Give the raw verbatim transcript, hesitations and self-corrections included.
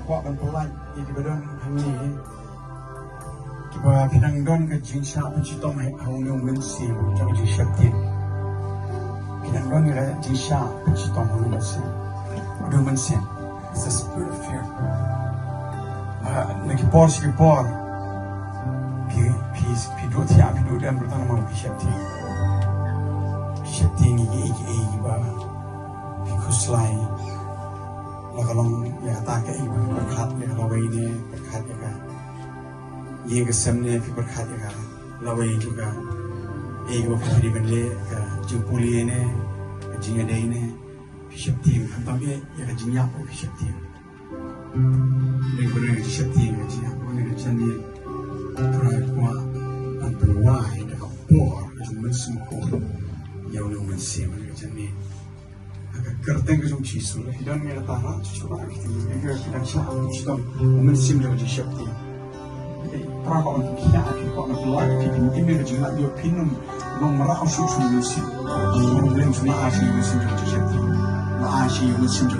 Kwah ban pynlait ïa kiba don hangne, kiba phi dang don ka jingshah pynshitom ha une u mynsiem jong ka jingsheptieng. Phi dang don ïa ka jingshah pynshitom ha une u mynsiem. Une u mynsiem, it's a spirit of fear. Ah, na ki por sha ki por phi, phi, phi duh thiah, phi duh dem ruh tang namar phi sheptieng. Phi sheptieng ïa kiei kiei ba phi khuslai. La ka long ïa kata kaei ba phi pyrkhat ïa ka lawei ne, pyrkhat ïa ka ïing ka sem ne, phi pyrkhat ïa ka lawei jong ka, ïa kaba phi dei ban leh, ka jingpule ne, ka jingïadei ne. Phi sheptieng, khamtam eh ïa ka jingïap ruh phi sheptieng. Dei ba ka jingsheptieng, ka jingïap, ka jingïap. Trai kwah ban pynwai da ka por ka jong u Mynsiem Bakhuid ïa une u mynsiem, ka jingïap. Ha ka kyrteng ka jong u Jisu, phi don ïa kata, ha, Jisu, ha ka kyrteng, ïa ka kyrteng, sha, Jisu, u mynsiem jong ka jingsheptieng. Ïa, para, kwah ban khia, kwah ban lait, phi, phi, phi, phi, jingïap, ïa, phin ym long mraw shuh shuh u mynsiem. Ym long shuh, la ai shuh u mynsiem jong ka jingsheptieng. La ai shuh u mynsiem jong